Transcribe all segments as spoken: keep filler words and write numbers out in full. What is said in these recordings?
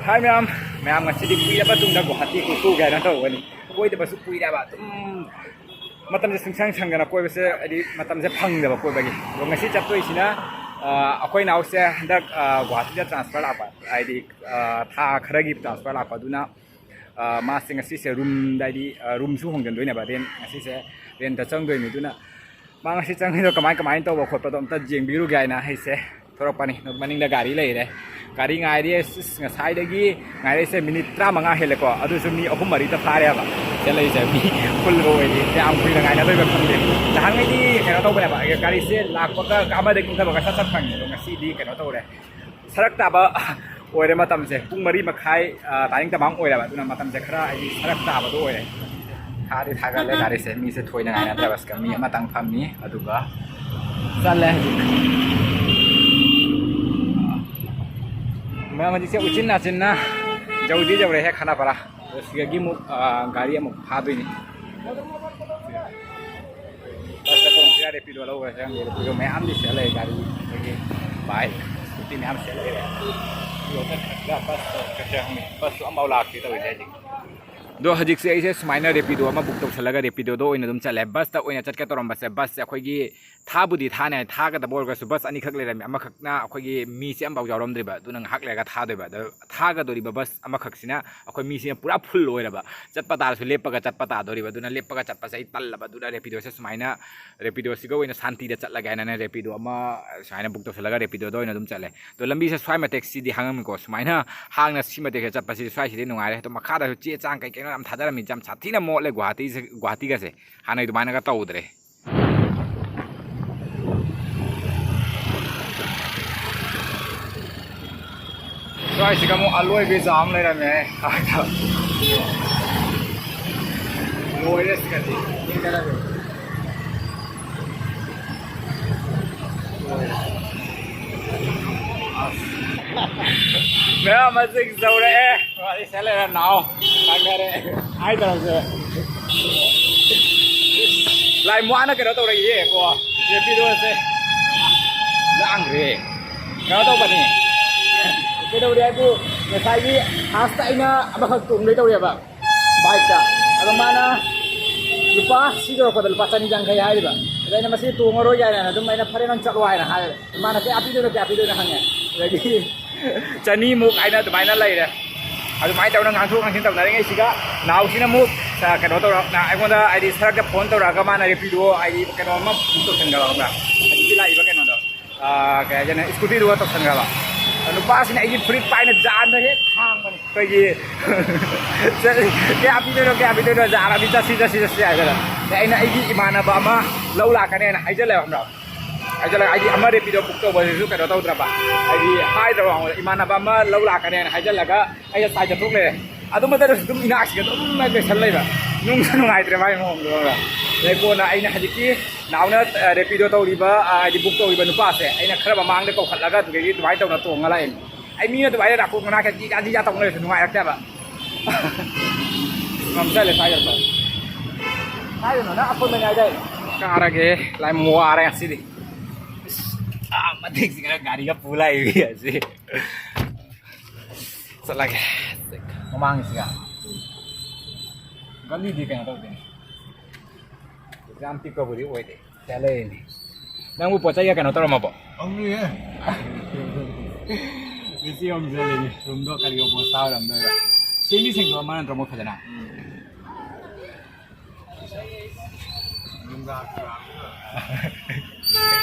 ꯍꯥꯏ ꯃꯌꯥꯝ, ꯃꯌꯥꯝ ꯉꯁꯤꯗꯤ ꯀꯨꯏꯔꯕ ꯇꯨꯡꯗ ꯒꯨꯍꯥꯇꯤ ꯀꯣꯏꯊꯣꯛꯎꯒꯦ ꯍꯥꯏꯅ ꯇꯧꯕꯅꯤ꯫ ꯀꯣꯏꯗꯕꯁꯨ ꯀꯨꯏꯔꯦꯕ, ꯑꯗꯨꯝ ꯃꯇꯝꯁꯦ ꯁꯨꯡꯁꯪ ꯁꯪꯗꯅ ꯀꯣꯏꯕꯁꯦ, ꯍꯥꯏꯗꯤ ꯃꯇꯝꯁꯦ ꯐꯪꯗꯕ ꯀꯣꯏꯕꯒꯤ꯫ ꯑꯗꯣ ꯉꯁꯤ ꯆꯠꯇꯣꯏꯁꯤꯅ, ꯑ, ꯑꯩꯈꯣꯏ ꯏꯅꯥꯎꯁꯦ ꯍꯟꯗꯛ, ꯑ, ꯒꯨꯍꯥꯇꯤꯗ transfer ꯂꯥꯛꯄ, ꯍꯥꯏꯗꯤ, ꯑ, ꯊꯥ ꯈꯔꯒꯤ transfer ꯂꯥꯛꯄ꯫ ꯑꯗꯨꯅ, ꯑ, ꯃꯥꯁꯦ ꯉꯁꯤꯁꯦ ꯔꯨꯝꯗ, ꯍꯥꯏꯗꯤ, ꯑ, ꯔꯨꯝꯁꯨ ꯍꯣꯡꯖꯤꯟꯗꯣꯏꯅꯦꯕ, ꯔꯦꯟ, ꯉꯁꯤꯁꯦ ꯔꯦꯟꯇ ꯆꯪꯗꯣꯏꯅꯤ꯫ ꯑꯗꯨꯅ ꯃꯥ ꯉꯁꯤ ꯆꯪꯉꯤꯗꯣ ꯀꯃꯥꯏ ꯀꯃꯥꯏꯅ ꯇꯧꯕ ꯈꯣꯠꯄꯗꯣ ꯑꯝꯇ ꯌꯦꯡꯕꯤꯔꯨꯒꯦ ꯍꯥꯏꯅ ꯑꯩꯁꯦ ꯊꯣꯔꯛꯄꯅꯤ꯫ ꯃꯅꯤꯡꯗ ꯒꯥꯔꯤ ꯂꯩꯔꯦ, ꯒꯥꯔꯤ ꯉꯥꯏꯔꯤ꯫ ꯑꯁ, ꯉꯁꯥꯏꯗꯒꯤ ꯉꯥꯏꯔꯛꯏꯁꯦ ꯃꯤꯅꯤꯠ ꯇꯔꯥꯃꯉꯥ ꯍꯦꯜꯂꯦꯀꯣ, ꯑꯗꯨꯁꯨ ꯃꯤ ꯑꯍꯨꯝ ꯃꯔꯤꯇ ꯐꯥꯔꯦꯕ꯫ ꯁꯤꯗ ꯂꯩꯔꯤꯁꯦ ꯃꯤ full ꯑꯣꯏꯔꯤ꯫ ꯀꯌꯥꯝ ꯀꯨꯏꯅ ꯉꯥꯏꯅꯗꯣꯏꯕ ꯈꯪꯗꯦ꯫ ꯅꯍꯥꯟꯉꯩꯗꯤ ꯀꯩꯅꯣ ꯇꯧꯕꯅꯦꯕ, ꯒꯥꯔꯤꯁꯦ ꯂꯥꯛꯄꯒ ꯑꯃꯗꯒꯤ ꯀꯨꯝꯊꯕꯒ ꯁꯠ ꯁꯠ ꯐꯪꯉꯦ꯫ ꯑꯗꯣ ꯉꯁꯤꯗꯤ ꯀꯩꯅꯣ ꯇꯧꯔꯦ, ꯁꯔꯛ ꯇꯥꯕ ꯑꯣꯏꯔꯦ꯫ ꯃꯇꯝꯁꯦ ꯄꯨꯡ ꯃꯔꯤ ꯃꯈꯥꯏ, ꯑ, ꯇꯥꯅꯤꯡ ꯇꯃꯥꯡ ꯑꯣꯏꯔꯦꯕ꯫ ꯑꯗꯨꯅ ꯃꯇꯝꯁꯦ ꯈꯔ, ꯍꯥꯏꯗꯤ, ꯁꯔꯛ ꯇꯥꯕꯗꯣ ꯑꯣꯏꯔꯦ꯫ ꯊꯥꯗꯤ ꯊꯥꯒꯠꯂꯦ ꯒꯥꯔꯤꯁꯦ, ꯃꯤꯁꯦ ꯊꯣꯏꯅ ꯉꯥꯏꯅꯗ꯭ꯔꯦꯕ꯫ ꯁꯤꯗ ꯃꯤ ꯑꯃꯇꯪ ꯐꯝꯃꯤ, ꯑꯗꯨꯒ ꯆꯠꯂꯦ ꯍꯧꯖꯤꯛ꯫ ꯃꯌꯥꯝ ꯍꯧꯖꯤꯛꯁꯦ ꯎꯆꯤꯟ ꯅꯥꯆꯤꯟꯅ ꯌꯧꯗꯤ ꯌꯧꯔꯦꯍꯦ ꯈꯥꯅꯥꯄꯥꯔꯥ꯫ ꯑꯗꯣ ꯁꯤꯗꯒꯤ ꯑꯃꯨꯛ, ꯑ, ꯒꯥꯔꯤ ꯑꯃꯨꯛ ꯐꯥꯗꯣꯏꯅꯤ꯫ ꯕꯁꯇ ꯇꯣꯡꯁꯤꯔꯥ, ꯔꯦꯄꯤꯗꯣ ꯂꯧꯔꯁꯤꯔꯥ ꯈꯪꯗꯦ꯫ ꯔꯦꯄꯤꯗꯣ ꯃꯌꯥꯝꯗꯤ ꯁꯤꯗ ꯂꯩ, ꯒꯥꯔꯤ, ꯑꯗꯒꯤ ꯕꯥꯏꯛ, ꯁ꯭ꯀꯨꯇꯤ ꯃꯌꯥꯝ ꯁꯤꯗ ꯂꯩꯔꯦ꯫ ꯔꯦꯄꯤꯗꯣ ꯆꯠꯈ꯭ꯔꯁꯤꯔꯥ, ꯕꯁꯇ ꯆꯠꯈ꯭ꯔꯁꯤꯔꯥ ꯈꯪꯗꯦ꯫ ꯕꯁꯁꯨ ꯑꯝꯐꯥꯎ ꯂꯥꯛꯇꯦ ꯇꯧꯔꯤꯁꯦ ꯍꯧꯖꯤꯛ꯫ ꯑꯗꯣ ꯍꯧꯖꯤꯛꯁꯦ ꯑꯩꯁꯦ ꯁꯨꯃꯥꯏꯅ ꯔꯦꯄꯤꯗꯣ ꯑꯃ book ꯇꯧꯁꯜꯂꯒ ꯔꯦꯄꯤꯗꯣꯗ ꯑꯣꯏꯅ ꯑꯗꯨꯝ ꯆꯠꯂꯦ꯫ ꯕꯁꯇ ꯑꯣꯏꯅ ꯆꯠꯀꯦ ꯇꯧꯔꯝꯕꯁꯦ, ꯕꯁꯁꯦ ꯑꯩꯈꯣꯏꯒꯤ ꯊꯥꯕꯨꯗꯤ ꯊꯥꯅꯤ ꯍꯥꯏ, ꯊꯥꯒꯗꯕ ꯑꯣꯏꯔꯒꯁꯨ ꯕꯁ ꯑꯅꯤꯈꯛ ꯂꯩꯔꯝꯃꯤ, ꯑꯃꯈꯛꯅ ꯑꯩꯈꯣꯏꯒꯤ ꯃꯤꯁꯦ ꯑꯝꯐꯥꯎ ꯌꯥꯎꯔꯝꯗ꯭ꯔꯤꯕ, ꯑꯗꯨꯅ ꯉꯥꯏꯍꯥꯛ ꯂꯩꯔꯒ ꯊꯥꯗꯣꯏꯕ꯫ ꯑꯗꯣ ꯊꯥꯒꯗꯣꯔꯤꯕ ꯕꯁ ꯑꯃꯈꯛꯁꯤꯅ ꯑꯩꯈꯣꯏ ꯃꯤꯁꯤꯅ ꯄꯨꯔꯥ full ꯑꯣꯏꯔꯕ, ꯆꯠꯄ ꯇꯥꯔꯁꯨ ꯂꯦꯞꯄꯒ ꯆꯠꯄ ꯇꯥꯗꯣꯔꯤꯕ꯫ ꯑꯗꯨꯅ ꯂꯦꯞꯄꯒ ꯆꯠꯄꯁꯦ ꯑꯩ ꯇꯜꯂꯕ꯫ ꯑꯗꯨꯅ ꯔꯦꯄꯤꯗꯣꯁꯦ ꯁꯨꯃꯥꯏꯅ, ꯔꯦꯄꯤꯗꯣꯁꯤꯒ ꯑꯣꯏꯅ ꯁꯥꯟꯇꯤꯗ ꯆꯠꯂꯒꯦ ꯍꯥꯏꯅꯅꯦ ꯔꯦꯄꯤꯗꯣ ꯑꯃ ꯁꯨꯃꯥꯏꯅ book ꯇꯧꯁꯜꯂꯒ ꯔꯦꯄꯤꯗꯣꯗ ꯑꯣꯏꯅ ꯑꯗꯨꯝ ꯆꯠꯂꯦ꯫ ꯑꯗꯣ ꯂꯝꯕꯤꯁꯦ ꯁ꯭ꯋꯥꯏ ꯃꯇꯦꯛꯁꯤꯗꯤ ꯍꯥꯡꯉꯝꯃꯤꯀꯣ, ꯁꯨꯃꯥꯏꯅ ꯍꯥꯡꯅ ꯁꯤ ꯃꯇꯦꯛꯁꯦ ꯆꯠꯄꯁꯤꯗꯤ ꯁ꯭ꯋꯥꯏꯁꯤꯗꯤ ꯅꯨꯡꯉꯥꯏꯔꯦ꯫ ꯑꯗꯣ ꯃꯈꯥꯗꯁꯨ ꯆꯦ ꯆꯥꯡ ꯀꯩ ꯀꯩꯅꯣ ꯌꯥꯝ ꯊꯥꯗꯔꯝꯃꯤ, ꯌꯥꯝ ꯁꯥꯊꯤꯅ ꯃꯣꯠꯂꯦ ꯒꯨꯍꯥꯇꯤꯁꯦ, ꯒꯨꯍꯥꯇꯤꯒꯁꯦ ꯍꯥꯟꯅꯒꯤ ꯑꯗꯨꯃꯥꯏꯅꯒ ꯇꯧꯗ꯭ꯔꯦ꯫ ꯁ꯭ꯋꯥꯏꯁꯤꯒ ꯑꯃꯨꯛ ꯑꯂꯣꯏꯕꯤ ꯖꯥꯝ ꯂꯩꯔꯝꯃꯦ꯫ ꯂꯣꯏꯔꯦ ꯁꯤꯒꯗꯤ꯫ ꯃꯌꯥꯝ ꯃꯁꯤꯡ ꯌꯧꯔꯛꯑꯦ꯫ ꯋꯥꯔꯤ ꯁꯥ ꯂꯩꯔꯦ ꯅꯥꯎ꯫ ꯈꯪꯅꯔꯦ꯫ ꯍꯥꯏꯗ꯭ꯔꯁꯨ꯫ ꯂꯥꯏ ꯃꯥꯅ ꯀꯩꯅꯣ ꯇꯧꯔꯛꯏꯌꯦ ꯀꯣ꯫ ꯔꯦꯄꯤꯗꯣꯁꯦ꯫ ꯂꯥꯡꯈ꯭ꯔꯦ꯫ ꯀꯩꯅꯣ ꯇꯧꯕꯅꯤ꯫ ꯀꯩꯗꯧꯔꯦ ꯍꯥꯏꯕꯨ ꯉꯁꯥꯏꯒꯤ ꯐꯥꯔꯁꯇ ꯑꯩꯅ ꯑꯃꯈꯛ ꯇꯣꯡꯗꯣꯏ ꯇꯧꯔꯦꯕ ꯕꯥꯏꯛꯇ꯫ ꯑꯗꯣ ꯃꯥꯅ ꯂꯨꯄꯥ ꯁꯤ ꯌꯧꯔꯛꯄꯗ ꯂꯨꯄꯥ ꯆꯅꯤ ꯌꯥꯡꯈꯩ ꯍꯥꯏꯔꯤꯕ꯫ ꯑꯗ ꯑꯩꯅ ꯃꯁꯤ ꯇꯣꯡꯉꯔꯣꯏ ꯍꯥꯏꯅ ꯑꯗꯨꯝ ꯑꯩꯅ, "ꯐꯔꯦ, ꯅꯪ ꯆꯠꯂꯣ" ꯍꯥꯏꯅ ꯍꯥꯏꯔꯦ꯫ ꯃꯥꯅ "ꯀꯌꯥ ꯄꯤꯗꯣꯏꯅꯣ, ꯀꯌꯥ ꯄꯤꯗꯣꯏꯅꯣ?" ꯍꯪꯉꯦ꯫ ꯑꯗꯒꯤ ꯆꯅꯤꯃꯨꯛ ꯍꯥꯏꯅ ꯑꯗꯨꯃꯥꯏꯅ ꯂꯩꯔꯦ꯫ ꯑꯗꯨꯃꯥꯏꯅ ꯇꯧꯅ ꯉꯥꯡꯊꯣꯛ ꯉꯥꯡꯁꯤꯟ ꯇꯧꯅꯔꯤꯉꯩꯁꯤꯒ ꯅꯥꯎꯁꯤꯅ ꯑꯃꯨꯛ, ꯑ, ꯀꯩꯅꯣ ꯇꯧꯔ-, ꯅ-, ꯑꯩꯉꯣꯟꯗ ꯍꯥꯏꯗꯤ ꯁꯔꯛꯇ ꯐꯣꯟ ꯇꯧꯔꯛꯑꯒ ꯃꯥꯅ ꯔꯦꯄꯤꯗꯣ ꯍꯥꯏꯗꯤ ꯀꯩꯅꯣ ꯑꯃ ꯕꯨꯛ ꯇꯧꯁꯟꯈ꯭ꯔꯕ ꯈꯪꯕ꯭ꯔꯥ? ꯍꯧꯖꯤꯛꯀꯤ ꯂꯥꯛꯏꯕ ꯀꯩꯅꯣꯗꯣ, ꯑ, ꯀꯩ ꯍꯥꯏꯗꯣꯏꯅꯣ, ꯁ꯭ꯀꯨꯇꯤꯗꯨꯒ ꯇꯧꯁꯟꯈ꯭ꯔꯕ꯫ ꯑꯗꯣ ꯅꯨꯄꯥꯁꯤꯅ ꯑꯩꯒꯤ ꯐꯨꯔꯤꯠ ꯄꯥꯏꯅ ꯖꯥꯟꯗ ꯍꯦꯛ ꯊꯥꯡꯕꯅꯤ꯫ ꯑꯩꯈꯣꯏꯒꯤ "ꯀꯌꯥ ꯄꯤꯗꯣꯏꯅꯣ, ꯀꯌꯥ ꯄꯤꯗꯣꯏꯅꯣ? ꯌꯥꯔꯗꯤ ꯆꯠꯁꯤ, ꯆꯠꯁꯤ, ꯆꯠꯁꯤ" ꯍꯥꯏꯗꯅ꯫ ꯑꯗꯩ ꯑꯩꯅ ꯑꯩꯒꯤ ꯏꯃꯥꯟꯅꯕ ꯑꯃ ꯂꯧ ꯂꯥꯛꯀꯅꯦꯅ ꯍꯥꯏꯖꯜꯂꯦꯕ ꯈꯪꯕ꯭ꯔꯥ? ꯍꯥꯏꯖꯜꯂꯒ ꯍꯥꯏꯗꯤ ꯑꯃ ꯔꯦꯄꯤꯗꯣ ꯕꯨꯛ ꯇꯧꯕꯁꯤꯁꯨ ꯀꯩꯅꯣ ꯇꯧꯗ꯭ꯔꯕ, ꯍꯥꯏꯗꯤ ꯍꯥꯏꯗ꯭ꯔꯕ ꯃꯉꯣꯟꯗ, ꯏꯃꯥꯟꯅꯕ ꯑꯃ ꯂꯧ ꯂꯥꯛꯀꯅꯦꯅ ꯍꯥꯏꯖꯜꯂꯒ ꯑꯩꯅ ꯆꯥꯏ ꯆꯠꯊꯣꯛ ꯂꯩꯔꯦ꯫ ꯑꯗꯨ ꯃꯇꯝꯗꯁꯨ ꯑꯗꯨꯝ ꯏꯅꯥꯛꯁꯤꯒ ꯑꯗꯨꯝ ꯂꯩꯁꯜ ꯂꯩꯕ꯫ ꯅꯨꯡꯁꯨ ꯅꯨꯡꯉꯥꯏꯇ꯭ꯔꯦ ꯃꯥꯒꯤ ꯃꯑꯣꯡꯗꯣ ꯈꯪꯕ꯭ꯔꯥ? ꯑꯗꯩ ꯀꯣꯟꯅ ꯑꯩꯅ ꯍꯧꯖꯤꯛꯀꯤ ꯅꯥꯎꯅ, ꯑ, ꯔꯦꯄꯤꯗꯣ ꯇꯧꯔꯤꯕ, ꯑ, ꯍꯥꯏꯗꯤ ꯕꯨꯛ ꯇꯧꯔꯤꯕ ꯅꯨꯄꯥꯁꯦ ꯑꯩꯅ ꯈꯔ ꯃꯃꯥꯡꯗ ꯀꯧꯈꯠꯂꯒ ꯑꯗꯨꯗꯒꯤ ꯑꯗꯨꯃꯥꯏꯅ ꯇꯧꯅ ꯇꯣꯡꯉ ꯂꯥꯛꯑꯦ꯫ ꯑꯩ ꯃꯤꯅ ꯑꯗꯨꯃꯥꯏꯅ ꯅꯥꯀꯣꯡ ꯃꯅꯥꯛꯇ ꯖꯤꯖꯥ ꯖꯤꯖꯥ ꯇꯧꯅ ꯂꯩꯕꯁꯦ ꯅꯨꯡꯉꯥꯏꯔꯛꯇꯦꯕ꯫ ꯉꯝꯖꯜꯂꯦ ꯁ꯭ꯋꯥꯏ ꯌꯧꯔꯛꯄ꯫ ꯀꯥꯏꯗꯅꯣ ꯅꯪ ꯑꯀꯣꯟꯕꯅꯦ ꯍꯥꯏꯗꯥꯏꯅꯦ? ꯀꯥꯔꯒꯦ, ꯂꯥꯏ ꯋꯥꯔꯦ ꯉꯁꯤꯗꯤ꯫ ꯑꯥ, ꯃꯇꯦꯛꯁꯤ ꯈꯔ ꯒꯥꯔꯤꯒ ꯄꯨ ꯂꯥꯛꯏ ꯑꯁꯤ꯫ ꯆꯠꯂꯒꯦ꯫ ꯃꯃꯥꯡꯁꯤꯒ꯫ ꯒꯂꯤꯗꯤ ꯀꯩꯅꯣ ꯇꯧꯗꯦꯅꯦ꯫ ꯌꯥꯝ ꯄꯤꯛꯄꯕꯨꯗꯤ ꯑꯣꯏꯗꯦ꯫ ꯁꯤꯗ ꯂꯩꯔꯤꯅꯤ꯫ ꯅꯪꯕꯨ ꯄꯣꯠ ꯆꯩꯒ ꯀꯩꯅꯣ ꯇꯧꯔꯝꯃꯕꯣ? ꯇꯧꯔꯤꯌꯦ꯫ ꯉꯁꯤ ꯑꯃꯨꯛ ꯆꯠꯂꯤꯅꯤ꯫ ꯔꯨꯝꯗꯣ ꯀꯔꯤ ꯑꯣꯕꯣꯁꯇꯥ ꯑꯣꯏꯔꯝꯗꯣꯏꯕ? ꯁꯦꯡꯗꯤ ꯁꯦꯡꯗꯣꯛꯑꯝꯃ ꯅꯠꯇ꯭ꯔꯣ ꯃꯣꯏ ꯐꯖꯅ? ꯌꯨꯝꯗ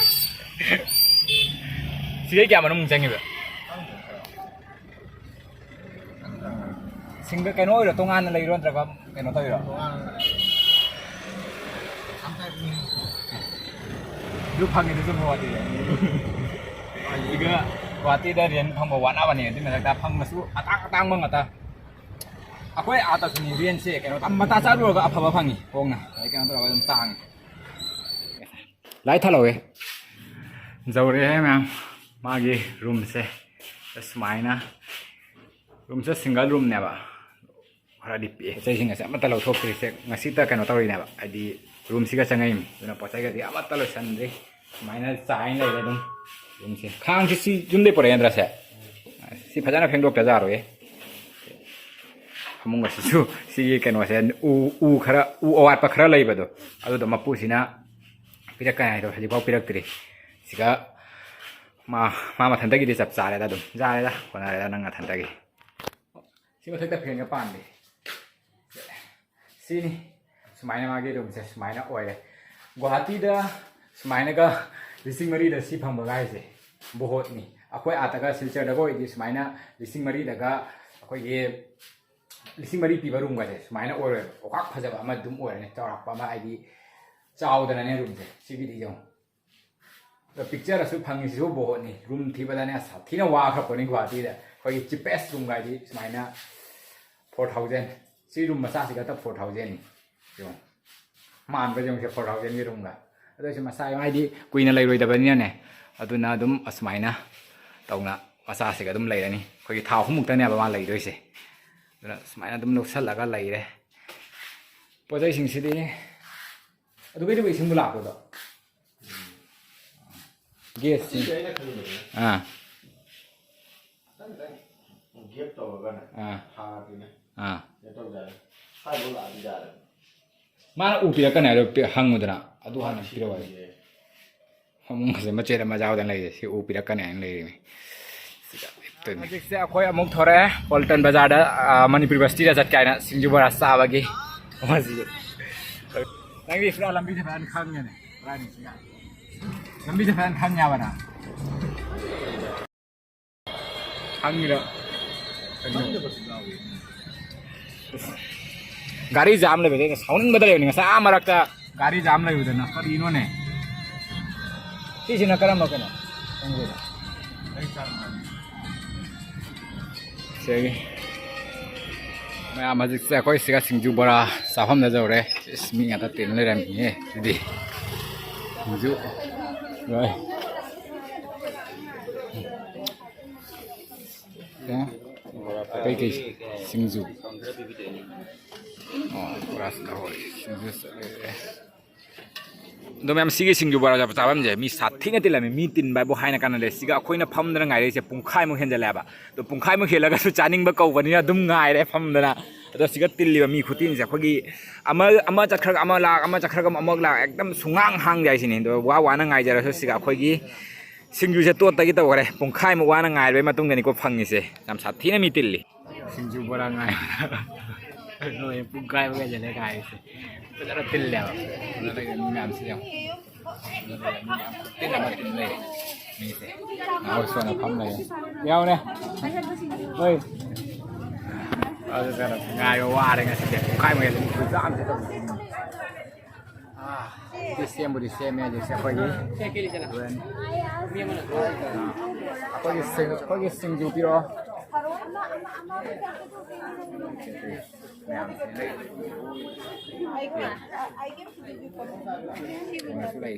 ꯁꯤꯗꯩ ꯀꯌꯥ ꯃꯅꯨꯡ ꯆꯪꯉꯤꯕ? ꯁꯤꯡꯒ ꯀꯩꯅꯣ ꯑꯣꯏꯔꯣ, ꯇꯣꯉꯥꯟꯅ ꯂꯩꯔꯣ ꯅꯠꯇ꯭ꯔꯒ ꯀꯩꯅꯣ ꯇꯧꯔꯤꯔꯣ? ꯑꯗꯨ ꯐꯪꯉꯤꯗꯨꯁꯨ ꯒꯨꯍꯥꯇꯤꯗ꯫ ꯁꯤꯒ ꯒꯨꯍꯥꯇꯤꯗ ꯔꯦꯟ ꯐꯪꯕ ꯋꯥꯠꯅꯕꯅꯦ, ꯑꯗꯨꯏ ꯃꯊꯛꯇ ꯐꯪꯕꯁꯨ ꯑꯇꯥꯡ ꯑꯇꯥꯡꯕ ꯉꯥꯛꯇ꯫ ꯑꯩꯈꯣꯏ ꯑꯥꯗꯁꯨꯅꯤ ꯔꯦꯟꯁꯦ ꯀꯩꯅꯣ ꯃꯇꯥ ꯆꯥꯔꯨꯔꯒ ꯑꯐꯕ ꯐꯪꯉꯤ ꯍꯣꯡꯅ, ꯑꯗꯩ ꯀꯩꯅꯣ ꯇꯧꯔꯒ ꯑꯗꯨꯝ ꯇꯥꯡꯉꯤ꯫ ꯂꯥꯏꯠ ꯊꯥꯜꯍꯧꯋꯦ꯫ ꯌꯧꯔꯛꯑꯦ ꯃꯌꯥꯝ꯫ ꯃꯥꯒꯤ ꯔꯨꯝꯁꯦ ꯁꯨꯃꯥꯏꯅ, ꯔꯨꯝꯁꯦ ꯁꯤꯡꯒꯜ ꯔꯨꯝꯅꯦꯕ꯫ ꯈꯔꯗꯤ ꯄꯤꯛꯑꯦ꯫ ꯄꯣꯠ ꯆꯩꯁꯤꯡ ꯑꯁꯦ ꯑꯃꯠꯇ ꯂꯧꯊꯣꯛꯇ꯭ꯔꯤꯁꯦ ꯉꯁꯤꯇ ꯀꯩꯅꯣ ꯇꯧꯔꯤꯅꯦꯕ, ꯍꯥꯏꯗꯤ ꯔꯨꯝꯁꯤꯒ ꯆꯪꯉꯛꯏꯅꯤ꯫ ꯑꯗꯨꯅ ꯄꯣꯠ ꯆꯩꯒꯗꯤ ꯑꯃꯠꯇ ꯂꯣꯏꯁꯟꯗ꯭ꯔꯤ꯫ ꯁꯨꯃꯥꯏꯅ ꯆꯥꯏꯅ ꯂꯩꯔꯦ ꯑꯗꯨꯝ ꯔꯨꯝꯁꯦ꯫ ꯈꯥꯡꯁꯤ ꯁꯤ ꯌꯨꯝꯗꯩ ꯄꯨꯔꯛꯑꯦ ꯅꯠꯇ꯭ꯔꯥ ꯁꯦ? ꯑꯁ, ꯁꯤ ꯐꯖꯅ ꯐꯦꯡꯗꯣꯛꯇ ꯌꯥꯔꯣꯏꯌꯦ꯫ ꯐꯃꯨꯡ ꯑꯁꯤꯁꯨ ꯁꯤꯒꯤ ꯀꯩꯅꯣꯁꯦ, ꯎ, ꯎ ꯈꯔ, ꯎ ꯑꯋꯥꯠꯄ ꯈꯔ ꯂꯩꯕꯗꯣ, ꯑꯗꯨꯗꯣ ꯃꯄꯨꯁꯤꯅ ꯄꯤꯔꯛꯀꯅꯤ ꯍꯥꯏꯗꯣ ꯍꯧꯖꯤꯛꯐꯥꯎ ꯄꯤꯔꯛꯇ꯭ꯔꯤ꯫ ꯁꯤꯒ ꯃꯥ, ꯃꯥ ꯃꯊꯟꯇꯒꯤꯗꯤ ꯆꯞ ꯆꯥꯔꯦꯗ, ꯑꯗꯨꯝ ꯌꯥꯔꯦꯗ, ꯀꯣꯟꯅꯔꯦꯗ ꯅꯪ ꯅꯊꯟꯇꯒꯤ꯫ ꯁꯤ ꯃꯊꯛꯇ ꯐꯦꯟꯒ ꯄꯥꯟꯗꯦ꯫ ꯁꯤꯅꯤ꯫ ꯁꯨꯃꯥꯏꯅ ꯃꯥꯒꯤ ꯔꯨꯝꯁꯦ ꯁꯨꯃꯥꯏꯅ ꯑꯣꯏꯔꯦ꯫ ꯒꯨꯍꯥꯇꯤꯗ ꯁꯨꯃꯥꯏꯅꯒ ꯂꯤꯁꯤꯡ ꯃꯔꯤꯗ ꯁꯤ ꯐꯪꯕꯒ ꯍꯥꯏꯁꯦ ꯕꯣꯍꯣꯠꯅꯤ꯫ ꯑꯩꯈꯣꯏ ꯑꯥꯗꯒ ꯁꯤꯜꯆꯔꯗꯒ ꯑꯣꯏꯗꯤ ꯁꯨꯃꯥꯏꯅ ꯂꯤꯁꯤꯡ ꯃꯔꯤꯗꯒ ꯑꯩꯈꯣꯏꯒꯤ ꯂꯤꯁꯤꯡ ꯃꯔꯤ ꯄꯤꯕ ꯔꯨꯝꯒꯁꯦ ꯁꯨꯃꯥꯏꯅ ꯑꯣꯏꯔꯣꯏꯕ꯫ ꯑꯣꯈꯥꯛ ꯐꯖꯕ ꯑꯃ ꯑꯗꯨꯝ ꯑꯣꯏꯔꯅꯤ, ꯆꯥꯎꯔꯥꯛꯄ ꯑꯃ, ꯍꯥꯏꯗꯤ ꯆꯥꯎꯗꯅꯅꯦ ꯔꯨꯝꯁꯦ꯫ ꯁꯤꯒꯤꯗꯤ ꯌꯦꯡꯉꯨ꯫ ꯑꯗꯣ ꯄꯤꯛꯆꯔꯁꯨ ꯐꯪꯉꯤꯁꯤꯁꯨ ꯕꯣꯍꯣꯠꯅꯤ꯫ ꯔꯨꯝ ꯊꯤꯕꯗꯅꯦ ꯁꯥꯊꯤꯅ ꯋꯥꯈ꯭ꯔꯄꯣꯠꯅꯤ ꯒꯨꯍꯥꯇꯤꯗ꯫ ꯑꯩꯈꯣꯏꯒꯤ cheapest room ꯒꯥꯏꯗꯤ ꯁꯨꯃꯥꯏꯅ four thousand꯫ ꯁꯤ ꯔꯨꯝ ꯃꯆꯥꯁꯤ ꯈꯛꯇ four thousand ꯅꯤ꯫ ꯌꯦꯡꯉꯨ꯫ ꯃꯥꯟꯕ ꯌꯦꯡꯉꯨꯁꯦ, four thousand ꯒꯤ ꯔꯨꯝꯒ꯫ ꯑꯗꯨ ꯑꯣꯏꯔꯁꯨ ꯃꯆꯥ ꯍꯥꯏꯗꯤ ꯀꯨꯏꯅ ꯂꯩꯔꯣꯏꯗꯕꯅꯤꯅꯅꯦ꯫ ꯑꯗꯨꯅ ꯑꯗꯨꯝ ꯑꯁꯨꯃꯥꯏꯅ ꯇꯧꯅ ꯃꯆꯥꯁꯤꯒ ꯑꯗꯨꯝ ꯂꯩꯔꯅꯤ꯫ ꯑꯩꯈꯣꯏꯒꯤ ꯊꯥ ꯑꯍꯨꯝꯃꯨꯛꯇꯅꯦꯕ ꯃꯥ ꯂꯩꯗꯣꯏꯁꯦ꯫ ꯑꯗꯨꯅ ꯁꯨꯃꯥꯏꯅ ꯑꯗꯨꯝ ꯂꯧꯁꯜꯂꯒ ꯂꯩꯔꯦ꯫ ꯄꯣꯠ ꯆꯩꯁꯤꯡꯁꯤꯗꯤ ꯑꯗꯨ ꯀꯩꯗꯧꯕ ꯏꯁꯤꯡꯕꯨ ꯂꯥꯛꯄꯗꯣ? ꯒꯦꯁꯁꯤ꯫ ꯁꯤꯁꯦ ꯑꯩꯅ ꯈꯜꯂꯨꯕꯗꯅꯦ꯫ ꯑꯥ꯫ ꯈꯤꯇꯪ ꯈꯤꯇꯪ gap ꯇꯧꯔꯒꯅꯦ꯫ ꯑꯥ꯫ ꯊꯥꯗꯣꯏꯅꯦ꯫ ꯑꯥ꯫ ꯀꯩꯅꯣ ꯇꯧꯖꯔꯦ꯫ ꯁ꯭ꯋꯥꯏꯐꯥꯎ ꯂꯥꯛꯑꯗꯤ ꯌꯥꯔꯦ꯫ ꯃꯥꯅ ꯎ ꯄꯤꯔꯛꯀꯅꯤ ꯍꯥꯏꯗꯣ ꯄꯤ-, ꯍꯪꯉꯨꯗꯅ꯫ ꯑꯗꯨ ꯍꯥꯟꯅ ꯁꯤ ꯄꯤꯔꯛꯑꯣ ꯍꯥꯏꯌꯣ꯫ ꯄꯤꯔꯛꯑꯦ꯫ ꯐꯃꯨꯡꯒꯁꯦ ꯃꯆꯦꯠ ꯑꯃ ꯌꯥꯎꯗꯅ ꯂꯩꯔꯦ꯫ ꯁꯤ ꯎ ꯄꯤꯔꯛꯀꯅꯤ ꯍꯥꯏꯅ ꯂꯩꯔꯤꯅꯤ꯫ ꯁꯤꯗ ꯂꯦꯞꯇꯣꯏꯅꯤ꯫ ꯍꯧꯖꯤꯛꯁꯦ ꯑꯩꯈꯣꯏ ꯑꯃꯨꯛ ꯊꯣꯔꯛꯑꯦ ꯄꯣꯜꯇꯟ ꯕꯖꯥꯔꯗ, ꯑ, ꯃꯅꯤꯄꯨꯔ ꯌꯨꯅꯤꯚꯔꯁꯤꯇꯤꯗ ꯆꯠꯀꯦ ꯍꯥꯏꯅ ꯁꯤꯡꯖꯨ ꯕꯣꯔꯥ ꯆꯥꯕꯒꯤ꯫ ꯃꯁꯤꯗꯤ ꯅꯪꯗꯤ ꯄꯨꯔꯥ ꯂꯝꯕꯤꯁꯦ ꯐꯖꯅ ꯈꯪꯉꯦꯅꯦ꯫ ꯀꯗꯥꯏꯗꯩ ꯁꯤꯒ? ꯂꯝꯕꯤꯁꯦ ꯐꯖꯅ ꯈꯪꯉꯦꯕ ꯅꯪ꯫ ꯈꯪꯉꯤꯔꯣ? ꯈꯪꯗꯕꯁꯨ ꯌꯥꯎꯏ꯫ ꯒꯥꯔꯤ ꯖꯥꯝ ꯂꯩꯕꯗꯩ ꯑꯩꯅ ꯁꯥꯎꯅꯤꯡꯕꯗ ꯂꯩꯕꯅꯤ꯫ ꯉꯁꯥꯏ ꯑꯥ ꯃꯔꯛꯇ ꯒꯥꯔꯤ ꯖꯥꯝ ꯂꯩꯕꯗꯅ ꯀꯔꯤꯅꯣꯅꯦ? ꯁꯤꯁꯤꯅ ꯀꯔꯝꯕ ꯀꯩꯅꯣ? ꯈꯪꯗꯦꯗ꯫ ꯑꯩ ꯆꯥꯡ ꯅꯥꯏꯗꯦ꯫ ꯁꯤꯒꯤ ꯃꯌꯥꯝ ꯍꯧꯖꯤꯛꯁꯦ ꯑꯩꯈꯣꯏ ꯁꯤꯒ ꯁꯤꯡꯖꯨ ꯕꯣꯔꯥ ꯆꯥꯐꯝꯗ ꯌꯧꯔꯦ꯫ ꯏꯁ, ꯃꯤ ꯉꯥꯛꯇ ꯇꯤꯟ ꯂꯩꯔꯝꯃꯤꯍꯦ ꯁꯤꯗꯤ꯫ ꯁꯤꯡꯖꯨ꯫ ꯂꯣꯏ꯫ ꯀꯩꯀꯩ ꯁꯤꯡꯖꯨ? ꯑꯣ, ꯄꯨꯔꯥ ꯁꯤꯡꯖꯨ ꯆꯠꯂꯦ꯫ ꯑꯗꯣ ꯃꯌꯥꯝ, ꯁꯤꯒꯤ ꯁꯤꯡꯖꯨ ꯕꯣꯔꯥ ꯆꯥꯐꯝꯁꯦ ꯃꯤ ꯁꯥꯊꯤꯅ ꯇꯤꯜꯂꯝꯃꯤ꯫ ꯃꯤ ꯇꯤꯟꯕ ꯍꯥꯏꯕꯨ ꯍꯥꯏꯅ ꯀꯥꯟꯅꯗꯦ꯫ ꯁꯤꯒ ꯑꯩꯈꯣꯏꯅ ꯐꯝꯗꯅ ꯉꯥꯏꯔꯛꯏꯁꯦ ꯄꯨꯡꯈꯥꯏꯃꯨꯛ ꯍꯦꯟꯖꯜꯂꯛꯑꯦꯕ꯫ ꯑꯗꯣ ꯄꯨꯡꯈꯥꯏꯃꯨꯛ ꯍꯦꯜꯂꯒꯁꯨ ꯆꯥꯅꯤꯡꯕ ꯀꯧꯕꯅꯤꯅ ꯑꯗꯨꯝ ꯉꯥꯏꯔꯦ ꯐꯝꯗꯅ꯫ ꯑꯗꯣ ꯁꯤꯒ ꯇꯤꯜꯂꯤꯕ ꯃꯤ ꯈꯨꯇꯤꯟꯁꯦ ꯑꯩꯈꯣꯏꯒꯤ ꯑꯃ, ꯑꯃ ꯆꯠꯈ꯭ꯔꯒ ꯑꯃ ꯂꯥꯛ, ꯑꯃ ꯆꯠꯈ꯭ꯔꯒ ꯑꯃꯨꯛ ꯂꯥꯛ, ꯑꯦꯛꯗꯝ ꯁꯨꯡꯍꯥꯡ ꯍꯥꯡꯗꯦ ꯍꯥꯏꯁꯤꯅꯤ꯫ ꯑꯗꯣ ꯋꯥ ꯋꯥꯅ ꯉꯥꯏꯖꯔꯁꯨ ꯁꯤꯒ ꯑꯩꯈꯣꯏꯒꯤ ꯁꯤꯡꯖꯨꯁꯦ ꯇꯣꯠꯇꯒꯤ ꯇꯧꯈꯔꯦ꯫ ꯄꯨꯡꯈꯥꯏꯃꯨꯛ ꯋꯥꯅ ꯉꯥꯏꯔꯕꯩ ꯃꯇꯨꯡꯗꯅꯤꯀꯣ ꯐꯪꯉꯤꯁꯦ꯫ ꯌꯥꯝ ꯁꯥꯊꯤꯅ ꯃꯤ ꯇꯤꯜꯂꯤ꯫ ꯁꯤꯡꯖꯨ ꯕꯣꯔꯥ ꯉꯥꯏ꯫ ꯅꯣꯏ ꯄꯨꯡꯈꯥꯏꯃꯨꯛ ꯍꯦꯜꯂꯦ ꯉꯥꯏꯔꯤꯁꯦ꯫ ꯐꯖꯅ ꯇꯤꯜꯂꯦꯕ꯫ ꯐꯖꯅ ꯂꯩꯕ ꯃꯤ ꯃꯌꯥꯝꯁꯤ ꯌꯦꯡꯉꯣ꯫ ꯐꯖꯅ ꯂꯩꯕ ꯃꯤ ꯃꯌꯥꯝ ꯇꯤꯟ ꯑꯃ ꯇꯤꯟ ꯂꯩ꯫ ꯃꯤꯁꯦ꯫ ꯉꯥꯍꯧ ꯁꯣꯟꯅ ꯐꯝ ꯂꯩꯔꯦ꯫ ꯌꯥꯎꯔꯦ꯫ ꯍꯣꯏ꯫ ꯑꯗꯨ ꯀꯩꯅꯣ ꯉꯥꯏꯕ ꯋꯥꯔꯦ ꯉꯁꯤꯗꯤ꯫ ꯄꯨꯡꯈꯥꯏꯃꯨꯛ ꯍꯦꯜꯂꯦ꯫ ꯈꯨꯌꯥꯝꯁꯦ ꯇꯧꯕ꯫ ꯑꯥ, ꯁꯤ ꯁꯦꯝꯕꯨꯗꯤ ꯁꯦꯝꯃꯦ ꯍꯧꯖꯤꯛꯁꯦ ꯑꯩꯈꯣꯏꯒꯤ꯫ ꯑꯩꯈꯣꯏꯒꯤ ꯁꯤꯡ-, ꯑꯩꯈꯣꯏꯒꯤ ꯁꯤꯡꯖꯨ ꯄꯤꯔꯛꯑꯣ꯫ ꯃꯌꯥꯝꯁꯦ ꯂꯩ꯫ ꯀꯩꯅꯣꯁꯨ ꯂꯩ꯫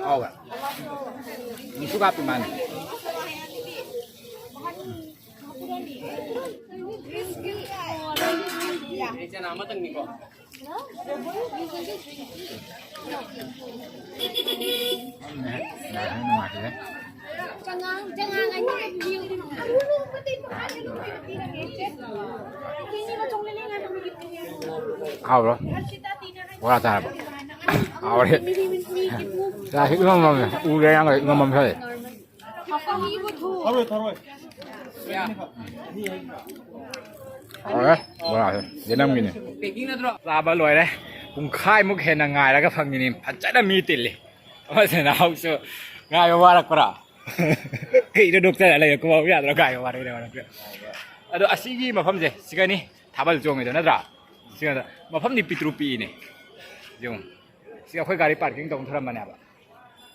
ꯍꯥꯎꯕ꯭ꯔꯥ? ꯃꯨꯁꯨꯛ ꯍꯥꯞꯄꯤ ꯃꯥꯅ꯫ ꯆꯅꯥ ꯑꯃꯇꯪꯅꯤꯀꯣ꯫ ꯍꯥꯎꯕ꯭ꯔꯣ? ꯕꯣꯔꯥ ꯆꯥꯔꯕ? ꯍꯥꯎꯔꯦ꯫ ꯆꯥꯁꯤ ꯏꯃꯝ ꯃꯝꯃꯦ꯫ ꯎꯔꯦ ꯌꯥꯝ ꯏꯃꯝ ꯃꯝ ꯁꯥꯏ꯫ ꯊꯔꯣꯏ, ꯊꯔꯣꯏ꯫ ꯍꯥꯎꯔꯦ, ꯕꯣꯔꯥꯁꯦ꯫ ꯌꯦꯅꯝꯒꯤꯅꯤ꯫ ꯆꯥꯕ ꯂꯣꯏꯔꯦ꯫ ꯄꯨꯡꯈꯥꯏꯃꯨꯛ ꯍꯦꯟꯅ ꯉꯥꯏꯔꯒ ꯐꯪꯉꯤꯅꯤ꯫ ꯐꯖꯅ ꯃꯤ ꯇꯤꯜꯂꯤ꯫ ꯑꯃꯁꯤꯅ ꯍꯧꯁꯨ ꯉꯥꯏꯕ ꯋꯥꯔꯛꯄ꯭ꯔꯥ? ꯀꯩꯅꯣ ꯅꯣꯛꯆꯔ ꯂꯩꯔꯦ? ꯈꯨꯕꯥꯎ ꯌꯥꯗ꯭ꯔꯣ? ꯉꯥꯏꯕ ꯋꯥꯔꯛꯏꯅꯦ, ꯋꯥꯔꯛꯄ꯭ꯔꯥ? ꯑꯗꯣ ꯑꯁꯤꯒꯤ ꯃꯐꯝꯁꯦ ꯁꯤꯒꯅꯤ ꯊꯥꯕꯜ ꯆꯣꯡꯉꯤꯗꯣ ꯅꯠꯇ꯭ꯔꯥ? ꯁꯤꯒ ꯃꯐꯝꯗꯤ ꯄꯤꯛꯇ꯭ꯔꯨ ꯄꯤꯛꯏꯅꯦ꯫ ꯌꯦꯡꯉꯨ꯫ ꯁꯤ ꯑꯩꯈꯣꯏ ꯒꯥꯔꯤ ꯄꯥꯔꯀꯤꯡ ꯇꯧꯅ ꯊꯝꯃꯝꯕꯅꯦꯕ꯫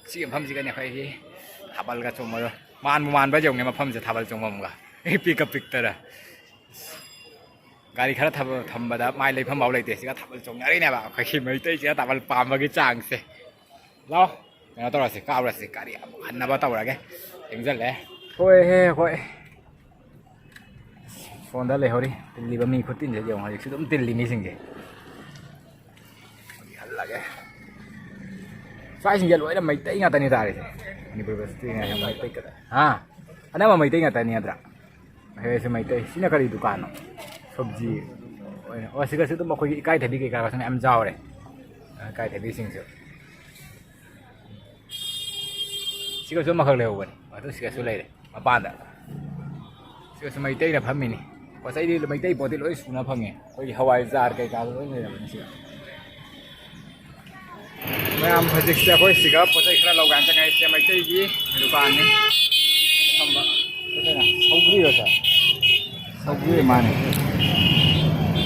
ꯁꯤ ꯃꯐꯝꯁꯤꯒꯅꯤ ꯑꯩꯈꯣꯏꯒꯤ ꯊꯥꯕꯜꯒ ꯆꯣꯡꯕꯗꯣ꯫ ꯃꯥꯟꯕꯨ ꯃꯥꯟꯕ ꯌꯦꯡꯉꯨꯅꯦ ꯃꯐꯝꯁꯦ ꯊꯥꯕꯜ ꯆꯣꯡꯐꯝꯒ꯫ ꯄꯤꯛꯀ ꯄꯤꯛꯇꯔ꯫ ꯒꯥꯔꯤ ꯈꯔ ꯊꯝꯕ-, ꯊꯝꯕꯗ ꯃꯥꯏ ꯂꯩꯐꯝ ꯐꯥꯎ ꯂꯩꯇꯦ꯫ ꯁꯤꯒ ꯊꯥꯕꯜ ꯆꯣꯡꯅꯔꯤꯅꯦꯕ ꯑꯩꯈꯣꯏꯒꯤ ꯃꯩꯇꯩꯁꯤꯅ ꯊꯥꯕꯜ ꯄꯥꯝꯕꯒꯤ ꯆꯥꯡꯁꯦ꯫ ꯂꯥꯛꯑꯣ, ꯀꯩꯅꯣ ꯇꯧꯔꯁꯤ, ꯀꯥꯞꯂꯁꯤ꯫ ꯒꯥꯔꯤ ꯑꯃꯨꯛ ꯍꯟꯅꯕ ꯇꯧꯔꯒꯦ꯫ ꯊꯦꯡꯖꯜꯂꯦ꯫ ꯍꯣꯏ ꯍꯦ, ꯍꯣꯏ꯫ ꯐꯣꯟꯗ ꯂꯩꯍꯧꯔꯤ꯫ ꯇꯤꯜꯂꯤꯕ ꯃꯤ ꯈꯨꯇꯤꯟꯁꯦ ꯌꯦꯡꯉꯣ꯫ ꯍꯧꯖꯤꯛꯁꯨ ꯑꯗꯨꯝ ꯇꯤꯜꯂꯤ ꯃꯤꯁꯤꯡꯁꯦ꯫ ꯍꯜꯂꯒꯦ꯫ ꯁ꯭ꯋꯥꯏꯁꯤꯡꯁꯦ ꯂꯣꯏꯅ ꯃꯩꯇꯩ ꯉꯥꯛꯇꯅꯤ ꯇꯥꯔꯤꯁꯦ꯫ ꯃꯅꯤꯄꯨꯔ ꯕꯁꯇꯤ ꯉꯥꯏꯔꯦ ꯃꯩꯇꯩ ꯈꯛꯇ꯫ ꯍꯥ? ꯑꯅꯝꯕ ꯃꯩꯇꯩ ꯉꯥꯛꯇꯅꯤ ꯅꯠꯇ꯭ꯔꯥ? ꯍꯦ, ꯁꯤ ꯃꯩꯇꯩ꯫ ꯁꯤꯅ ꯀꯔꯤ ꯗꯨꯀꯥꯟꯅꯣ? ꯁꯣꯞꯖꯤ ꯑꯣꯏꯅ꯫ ꯑꯣ, ꯁꯤꯒꯁꯨ ꯑꯗꯨꯝ ꯑꯩꯈꯣꯏꯒꯤ ꯏꯀꯥꯏꯊꯕꯤ ꯀꯩꯀꯥꯒꯁꯨ ꯃꯌꯥꯝ ꯌꯥꯎꯔꯦ꯫ ꯏꯀꯥꯏꯊꯕꯤꯁꯤꯡꯁꯨ꯫ ꯁꯤꯒꯁꯨ ꯑꯃꯈꯛ ꯂꯩꯍꯧꯕꯅꯤ꯫ ꯑꯗꯨ ꯁꯤꯒꯁꯨ ꯂꯩꯔꯦ ꯃꯄꯥꯟꯗ꯫ ꯁꯤꯒꯁꯨ ꯃꯩꯇꯩꯅ ꯐꯝꯃꯤꯅꯤ꯫ ꯄꯣꯠ ꯆꯩꯗꯤ, ꯃꯩꯇꯩ ꯄꯣꯠꯇꯤ ꯂꯣꯏ ꯁꯨꯅ ꯐꯪꯉꯦ꯫ ꯑꯩꯈꯣꯏꯒꯤ ꯍꯋꯥꯏꯖꯥꯔ ꯀꯩꯀꯥꯁꯨ ꯂꯣꯏ ꯂꯩꯔꯕꯅꯤ ꯁꯤꯒ꯫ ꯃꯌꯥꯝ ꯍꯧꯖꯤꯛꯁꯦ ꯑꯩꯈꯣꯏ ꯁꯤꯒ ꯄꯣꯠ ꯆꯩ ꯈꯔ ꯂꯧꯒꯦꯅ ꯆꯪꯉꯛꯏꯁꯦ ꯃꯩꯇꯩꯒꯤ ꯗꯨꯀꯥꯟꯅꯤ꯫ ꯐꯝꯕ꯫ ꯁꯧꯒ꯭ꯔꯤꯔꯣ ꯁꯦ? ꯁꯧꯒ꯭ꯔꯤ ꯃꯥꯅꯤ꯫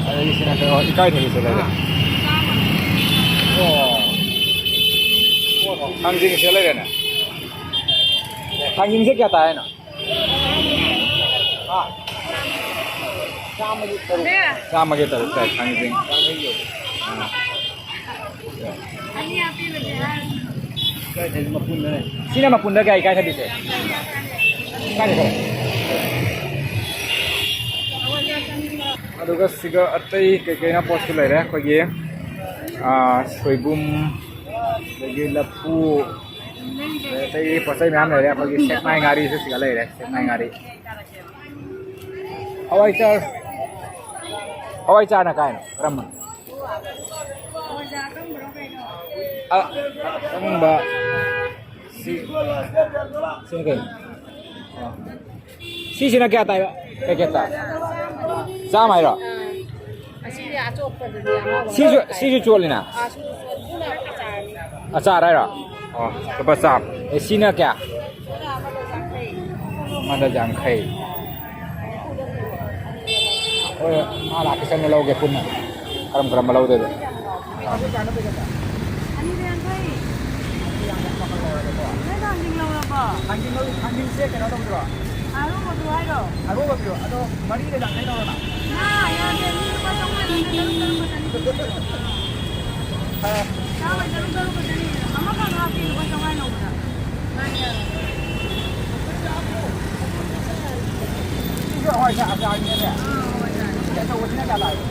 ꯑꯗꯒꯤ ꯁꯤꯅ ꯀꯩꯅꯣ, ꯏꯀꯥꯏꯊꯕꯤꯁꯨ ꯂꯩꯔꯦ꯫ ꯑꯣ꯫ ꯊꯥꯡꯖꯤꯡꯁꯦ ꯂꯩꯔꯦꯅꯦ꯫ ꯊꯥꯡꯖꯤꯡꯁꯦ ꯀꯌꯥ ꯇꯥꯏ ꯍꯥꯏꯅꯣ? ꯍꯥ? ꯆꯥꯝꯃꯒꯤ ꯇꯔꯨꯛ꯫ ꯆꯥꯝꯃꯒꯤ ꯇꯔꯨꯛ ꯇꯥꯏ ꯊꯥꯡꯖꯤꯡ꯫ ꯑꯥ꯫ ꯁꯤꯅ ꯃꯄꯨꯟꯗ ꯀꯌꯥ ꯏꯀꯥꯏ ꯊꯕꯤꯁꯦ? ꯀꯥꯏꯗ ꯈꯔ? ꯑꯗꯨꯒ ꯁꯤꯒ ꯑꯇꯩ ꯀꯩꯀꯩꯅꯣ ꯄꯣꯠꯁꯨ ꯂꯩꯔꯦ꯫ ꯑꯩꯈꯣꯏꯒꯤ, ꯑꯥ, ꯁꯣꯏꯕꯨꯝ, ꯑꯗꯒꯤ ꯂꯐꯨ, ꯑꯗꯩ ꯑꯇꯩ ꯄꯣꯠ ꯆꯩ ꯃꯌꯥꯝ ꯂꯩꯔꯦ꯫ ꯑꯩꯈꯣꯏꯒꯤ ꯁꯦꯛꯃꯥꯏ ꯉꯥꯔꯤꯁꯨ ꯁꯤꯒ ꯂꯩꯔꯦ, ꯁꯦꯛꯃꯥꯏ ꯉꯥꯔꯤ꯫ ꯍꯋꯥꯏ ꯆꯥꯔ, ꯍꯋꯥꯏ ꯆꯥꯔꯅ ꯀꯥꯏꯅꯣ? ꯀꯔꯝꯕꯅꯣ? ꯑ, ꯑꯀꯪꯕ꯫ ꯁꯤ, ꯁꯤꯅ ꯀꯩꯅꯣ? ꯑ꯫ ꯁꯤꯁꯤꯅ ꯀꯌꯥ ꯇꯥꯏꯕ? ꯄꯦꯀꯦꯠꯇ? ꯆꯥꯝꯃ ꯍꯥꯏꯔꯣ? ꯑꯥ꯫ ꯑꯁꯤꯗꯤ ꯑꯆꯣꯠꯄꯗꯨꯗꯤ ꯑꯉꯧꯕ ꯁꯤꯁꯨ, ꯇꯥꯏ꯫ ꯁꯤꯁꯨ ꯆꯣꯠꯂꯤꯅ? ꯑꯥ, ꯁꯤꯁꯨ ꯆꯣꯠ-, ꯑꯗꯨꯅ ꯑꯆꯥꯔꯅꯤ꯫ ꯑꯆꯥꯔ ꯍꯥꯏꯔꯣ? ꯑꯣ, ꯂꯨꯄꯥ ꯆꯥꯝꯃ꯫ ꯑꯦ, ꯁꯤꯅ ꯀꯌꯥ? ꯁꯤꯅ ꯑꯃꯗ ꯌꯥꯡꯈꯩ꯫ ꯑꯃꯗ ꯌꯥꯡꯈꯩ꯫ ꯍꯣꯏ, ꯃꯥ ꯂꯥꯛꯀꯦ ꯆꯪꯉ ꯂꯧꯒꯦ ꯄꯨꯟꯅ꯫ ꯀꯔꯝ ꯀꯔꯝꯕ ꯂꯧꯗꯣꯏꯕ? ꯑꯅꯤꯗ ꯌꯥꯡꯈꯩ꯫ ꯅꯣꯏ ꯊꯥꯡꯖꯤꯡ ꯂꯧꯔꯕꯣ? ꯊꯥꯡꯖꯤꯡ ꯂꯧ-, ꯊꯥꯡꯖꯤꯡꯁꯦ ꯀꯩꯅꯣ ꯇꯧꯗ꯭ꯔꯣ? ꯑꯔꯣꯕꯗꯨ ꯍꯥꯏꯔꯣ? ꯑꯔꯣꯕꯗꯨꯔꯣ? ꯑꯗꯣ ꯃꯔꯤꯗ ꯌꯥꯡꯈꯩ ꯂꯧꯔꯣꯅ꯫ ꯃꯥ ꯆꯥꯝꯃ ꯇꯔꯨꯛ ꯇꯔꯨꯛ ꯈꯛꯇꯅꯤ꯫ ꯆꯥꯝꯃ ꯇꯔꯨꯛ ꯇꯔꯨꯛ ꯈꯛꯇꯅꯤ꯫ ꯑꯃꯈꯛ ꯍꯥꯞꯄꯤ ꯂꯨꯄꯥ ꯆꯥꯝꯃꯉꯥ ꯂꯧꯕꯗ꯫ ꯁꯤꯁꯨ ꯍꯋꯥꯏꯖꯥꯔ ꯑꯆꯥꯔꯅꯦ꯫ ꯑꯥ, ꯍꯋꯥꯏꯖꯥꯔ꯫ ꯁꯤ ꯑꯆꯧꯕꯁꯤꯅ ꯀꯌꯥ ꯂꯥꯛꯑꯦ?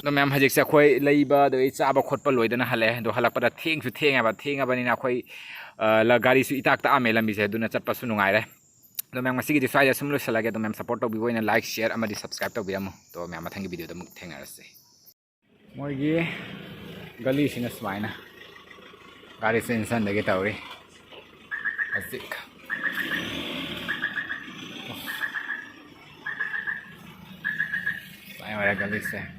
ꯑꯗꯣ ꯃꯌꯥꯝ, ꯍꯧꯖꯤꯛꯁꯦ ꯑꯩꯈꯣꯏ ꯂꯩꯕ ꯑꯗꯒꯤ ꯆꯥꯕ ꯈꯣꯠꯄ ꯂꯣꯏꯗꯅ ꯍꯜꯂꯛꯑꯦ꯫ ꯑꯗꯣ ꯍꯜꯂꯛꯄꯗ ꯊꯦꯡꯁꯨ ꯊꯦꯡꯉꯦꯕ꯫ ꯊꯦꯡꯉꯕꯅꯤꯅ ꯑꯩꯈꯣꯏ, ꯑ, ꯂ-, ꯒꯥꯔꯤꯁꯨ ꯏꯇꯥꯛ ꯇꯥꯛꯑꯝꯃꯦ ꯂꯝꯕꯤꯁꯦ, ꯑꯗꯨꯅ ꯆꯠꯄꯁꯨ ꯅꯨꯡꯉꯥꯏꯔꯦ꯫ ꯑꯗꯣ ꯃꯌꯥꯝ, ꯉꯁꯤꯒꯤꯗꯤ ꯁ꯭ꯋꯥꯏꯗ ꯁꯨꯝ ꯂꯣꯏꯁꯤꯜꯂꯒꯦ꯫ ꯑꯗꯣ ꯃꯌꯥꯝ, ꯁꯞꯄꯣꯔꯠ ꯇꯧꯕꯤꯕ ꯑꯣꯏꯅ ꯂꯥꯏꯛ, ꯁꯤꯌꯔ ꯑꯃꯗꯤ ꯁꯕꯁꯀ꯭ꯔꯥꯏꯕ ꯇꯧꯕꯤꯔꯝꯃꯣ꯫ ꯑꯗꯣ ꯃꯌꯥꯝ, ꯃꯊꯪꯒꯤ ꯚꯤꯗꯤꯑꯣꯗ ꯑꯃꯨꯛ ꯊꯦꯡꯅꯔꯁꯦ꯫ ꯃꯣꯏꯒꯤ ꯒꯂꯤꯁꯤꯅ ꯁꯨꯃꯥꯏꯅ ꯒꯥꯔꯤ ꯆꯦꯟꯁꯟꯗꯒꯤ ꯇꯧꯔꯤ ꯍꯧꯖꯤꯛ꯫ ꯁꯨꯃꯥꯏꯅ ꯑꯣꯏꯔꯦ ꯒꯂꯤꯁꯦ꯫